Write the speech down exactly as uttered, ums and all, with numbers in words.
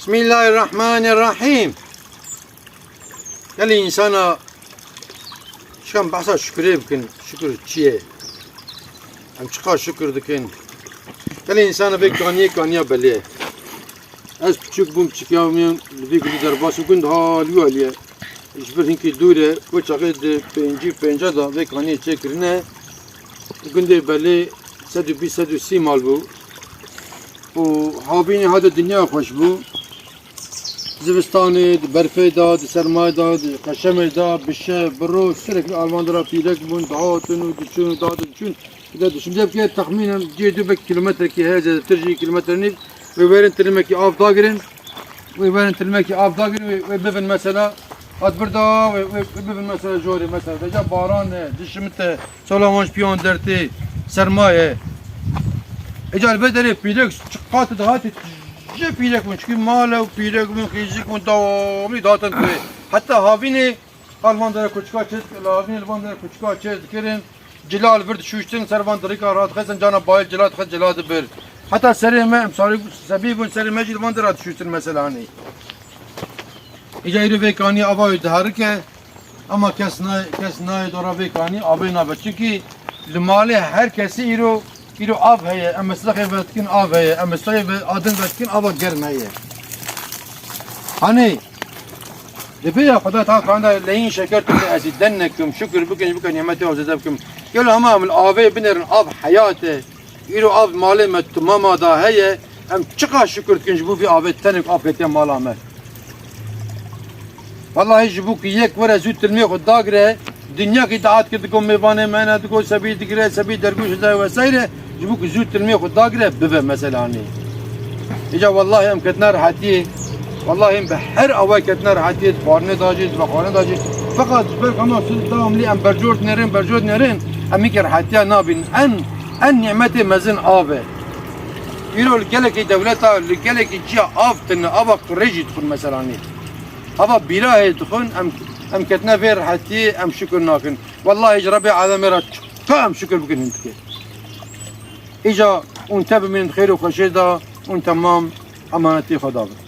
Bismillahirrahmanirrahim. Gelî însana çikan behsa şukurê bikin, şukur çi ye? Em çiqas şukur dikin? Gelî însana vê kaniyê kaniya belê ye. Ez piçûk bûm, piçikiya min li vî gundî derbas û gund halî walî ye. Ji vir hinkî dûr e, wê çaxê di pêncî û pênca de vê kaniyê çêkirine. Gundê belê sed û bîst, sed û sî mal bû. Û havînê hate dinya xweş bû. Zivistanê, di berfê de, di sermayê de, di qeşemê de, bi şev, bi roj, sürekli alvan dira pîrek bûn, dihatin û diçûn û dihatin diçûn. Bi de diçûn. De bike texmînen cihê dû belkî kilometrekî heye, zêdetir jî kilometre nîv. Wê werin tilimekî av dagirin. Wê werin tilimekî av dagirin, wê, wê bibin mesela. Hat birda, wê, wê, wê bibin mesela jorê mesela. Deca baran e, dişimite, sola wan ji piyan dertê, sermaye. Eca li vê derê pîrek çiqat dihatî, jê pîrek bûn. Çikî male û pîrek bûn, xîzîk bûn, dawamî dihatin divê. Heta havînê, Li van dere kuçika çêz, li havînê li van dere kuçika çêz dikirin. Cila li vir dişûştin, ser van dirîka radixistin, cana bayê cila dixist, cila dibir. Heta serê me, em sarî sebî bûn, serê me jî li van dera dişûştin mesela hanî. Îca îro vê kanî ava wê diherike, ama kes nayê, kes nayê dora vê kanî, avê nabe. Çimkî li malê her kesî îro Îro av heye, em meslexê vedikin av heye, em meslexê ve-, adin vedikin ava germ heye. Hanê, divê ya Xweda ta kanda leyîn şeker tu ez ê den nekim, şukir bikin, bikin nimetê ew zêde bikim. Gelo hema em li avê binerin, av heyat e. Îro av malê me timama da heye, em çiqas şukir dikin ji bo vî avê tenik av ketiye mala me. Wellahî ji bo ku yek were zû tilmê xwe dagire, dinya kî daat kir digo mêvanê me ne digo sebî digire, sebî dergûş dide wesayre, ji bo ku zû tilmê xwe dagire bibe mesela hanî. Îca wellahî em ketine rehetiyê. Wellahî em bi her awayî ketine rehetiyê, di xwarinê de jî, di vexwarinê de jî. Feqat ji ber ku hema siz dewamlî em bercor dinêrin, bercor dinêrin, em hînkê rehetiya nabînin. En, en nîmetê mezin av e. Îro li gelekî dewleta, li gelekî ciya av tine, ava qurê jî dixwin mesela hanî. Ava bîra heye dixwin, em, em ketine vê rehetiyê, em şukir nakin. Wellahî ji Rebbê alemê re çiqa em şukir bikin hindikê. Îca hûn te bimînin di xêr û xweşê de, hûn temam emanetî Xweda bin.